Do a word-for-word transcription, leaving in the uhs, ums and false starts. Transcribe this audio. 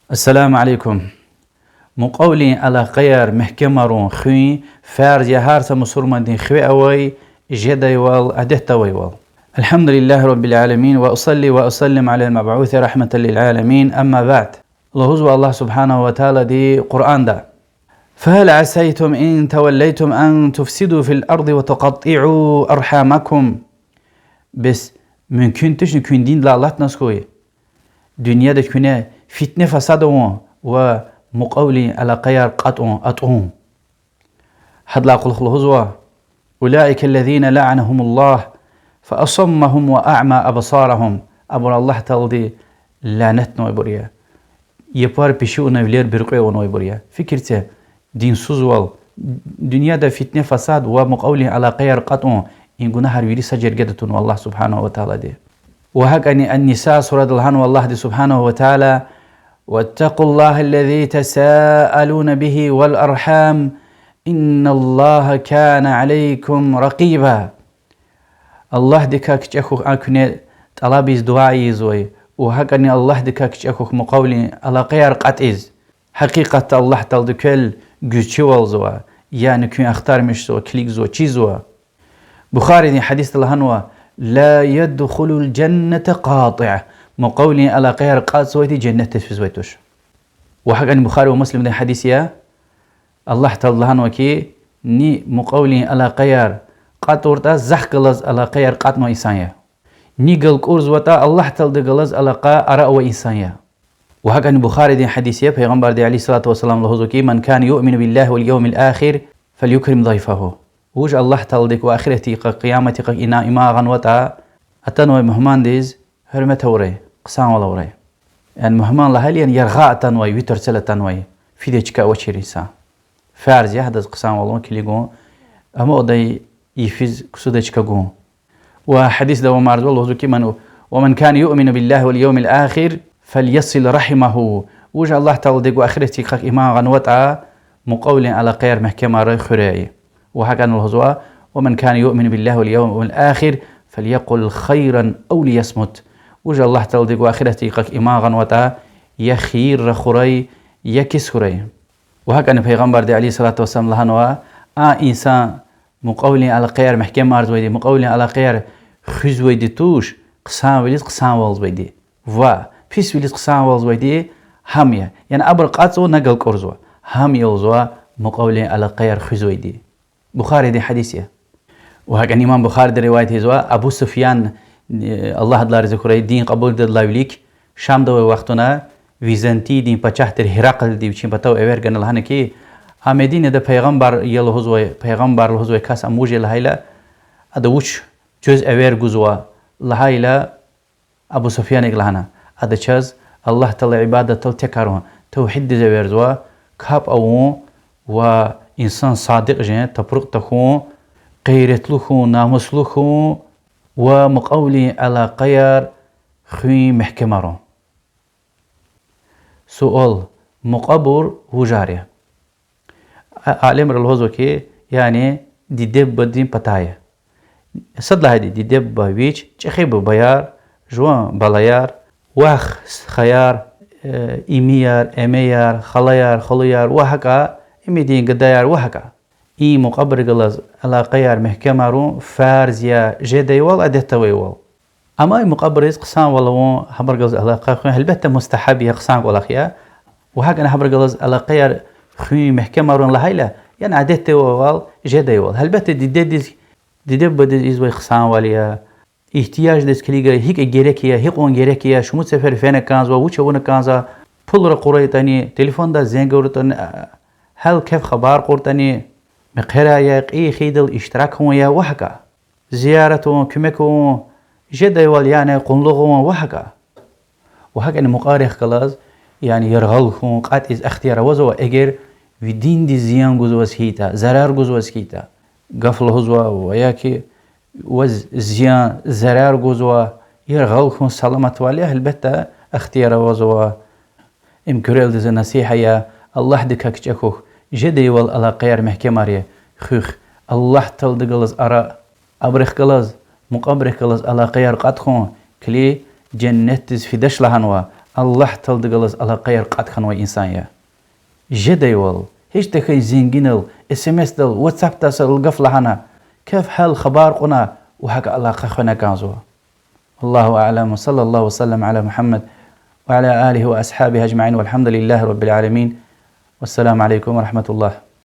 Ассаламу алейкум. Мукьвавилин алакъаяр мягькемарун хуьн фарз я гьар са мусурмандин хиве авай, жедайвал, адетда авайвал. الحمد لله رب العالمين، وأصلي وأسلم على المبعوث رحمة للعالمين، أما بعد. Лугьузва Аллагь سبحانه وتعالىди Къуръанда: فهل عسيتم إن توليتم أن تفسدوا في الأرض وتقطعوا أرحامكم. Бес мумкин тушни куьн диндилай алатназ хьуй, дуьньяда куьне фитне-фасад авун ва мукьвавилин алакъаяр кьатӀун, атӀун? Гьадалай кьулухъ лугьузва: أولئك الذين لعنهم الله فأصمهم وأعمى أبصارهم. Абур Аллагь Таалади лянетнавайбур я, япар пиши авунвай, вилер буьркьуь авунвайбур я. Фикир це, динсузвал, дуьньяда фитне-фасад ва мукьвавилин алакъаяр кьатӀун, и гунагьар вири са жергеда тунва Аллагь سبحانه وتعالىди. Ва гьакӀани Ан-Ниса сурада лагьанва Аллагьди سبحانه وتعالى: واتقوا الله الذي تساءلون به والأرحام إن الله كان عليكم رقيبا. Аллагьдикай кичӀе хьухь а куьне тӀалабиз, дуьа ийизвай, ва гьакӀани Аллагьдикай кичӀе хьухь мукьвавилин алакъаяр кьатӀиз. Гьакъикъатда Аллагь Таалади квел гуьзчивалзава, яни куьн ахтармишзава, килигзава, чизва. Бухаридин гьадисда лагьанва: لا يدخل الجنة قاطع. Мукьвавилин алакъаяр кьатӀзавайди женнетдиз физвай туш. Ва гьакӀани Бухари ва Муслимдин гьадис я. Аллагь Таалади лагьанва хьи, ни мукьвавилин алакъаяр кьатӀуртӀа, захъ галаз алакъаяр кьатӀнавай инсан я. Ни галкӀурзаватӀа, Аллагь Тааладихъ галаз алакъа ара авай инсан я. Ва гьакӀани Бухаридин гьадис я, Пайгъамбарди عليه الصلاة والسلام лугьузва хьи: من كان يؤمن بالله واليوم الآخر فليكرم ضيفه. Вуж Аллагь Тааладихъ ва ахиратдин йикъахъ, къияматдин йикъахъ ина иман гъанватӀа, атанвай мугьмандиз гьуьрмет авурай, хъсанвал авурай. Яни мугьман лагьайла, яни яргъа атанвай, ви тӀварцел атанвай, фидай чка авачир инсан, фарз я гьадаз хъсанвал авун, килигун, амукьдай йифиз ксудай чка гун. Ва гьадисда авамарзава лугьузва хьи: من، ومن كان يؤمن بالله واليوم الآخر فليصل رحمه. Вуж Аллагь Тааладихъ ва ахиратдин йикъахъ иман гъанватӀа, мукьвавилин алакъаяр мягькемарай, хуьрай. Ва гьакӀани лугьузва: ومن كان يؤمن بالله واليوم الآخر فليقل خيرا أو ليصمت. Вуж Аллагь Тааладихъ ва ахиратдин йикъахъ иман гъанватӀа, я хийир рахурай, я кис хьурай. Ва гьакӀани Пайгъамбарди عليه الصلاة والسلام лагьанва: а инсан мукьвавилин алакъаяр мягькемарзавайди, мукьвавилин алакъаяр хуьзвайди туш, хъсанвилиз хъсанвалзавайди. Ва писвилиз хъсанвалзавайди гьам я. Яни абур кьатӀзава, на галкӀурзава. Гьам я лугьузва мукьвавилин алакъаяр хуьзвайди. Бухаридин гьадис я. Ва гьакӀани имам Бухариди риваят ийизва, Абу Суфьян, э, Аллагь адалай рази хьурай, дин кьабулдайдалай вилик, Шамда авай вахтунда Византиядин пачагь тир Гьеракълди вичин патав эвер гана, лагьана хьи, а Мединада пайгъамбар я лугьузвай, пайгъамбар лугьузвай кас ам вуж я лагьайла, ада вуч, чвез эвер гузва лагьайла, Абу Суфьяна икӀ лагьана: ада чаз Аллагь Тааладиз ибадатдал текарун, тавгьиддиз эверзава, капӀ авун ва инсан садикь жен, тапрукь тахьун, гъейратлу хьун, намуслу хьун ва мукьвавилин алакъаяр хуьн мягькемарун. Суал: мукьвабур вужар я? А-, алимри лугьузва хьи, яни диде-бубадин патай я. Сад лагьайди диде-буба вич, чӀехи бубаяр, жуван балаяр, вах-стхаяр, э, имияр, эмеяр, халаяр, халуяр ва гьакӀа, имидин гадаяр ва гьакӀа. И мукьвабурухъ галаз алакъаяр мягькемарун фарз я, жедайвал, адетда авайвал. Амма и мукьвабуриз хъсанвал авун, гьабурухъ галаз алакъа хуьн, гьелбетда, мустагьаб я, хъсан кӀвалах я. Ва гьакӀни гьабурухъ галаз алакъаяр хуьн мягькемарун лагьайла, яни адетда авайвал, жедайвал. Гьелбетда, дидедиз, диде-бубадиз ийизвай хъсанвал я, игьтияждиз килигай, гьикӀ герек я, гьикьван герек я, шумуд сефер фена кӀанзава, вуч авуна кӀанзава, пул ракъурайтӀани, телефондай зенг авуртӀани, гьал-кеф хабар кьуртӀани, мехъерай я, кьейи хийидал иштирак авун я ва гьакӀа. Зиярат авун, куьмек авун, жедайвал, яни къуллугъ авун ва гьакӀа. Ва гьакӀни мукьвабурухъ галаз, яни яргъал хьун, кьатӀиз ихтияр авазва, эгер ви диндиз зиян гузваз хьайитӀа, зарар гузваз хьайитӀа. Гаф лугьузва ва я хьи ваз зиян, зарар гузва, яргъал хьун, саламатвал я, гьелбетда, ихтияр авазва. Им куьрелди зи насигьат я: Аллагьдикай кичӀе хьухь, жедайвал алакъаяр мягькемар хуьх, Аллагь Тааладихъ галаз ара, абурухъ галаз, мукьвабурухъ галаз алакъаяр кьатӀ хьун, килиг, женнетдиз фидач лагьанва. Аллагь Тааладихъ галаз алакъаяр кьат хьанвай инсан я. Жедайвал, гьич тахьайтӏа зенгинал, СМС-дал, WhatsApp-дал гаф лагьана, кеф-гьал хабар кьуна ва гьакӏ алакъа хвена кӏанзава. والله أعلم، وصلى الله وسلم على محمد وعلى آله وأصحابه أجمعين، والحمد لله رب العالمين. والسلام عليكم ورحمة الله.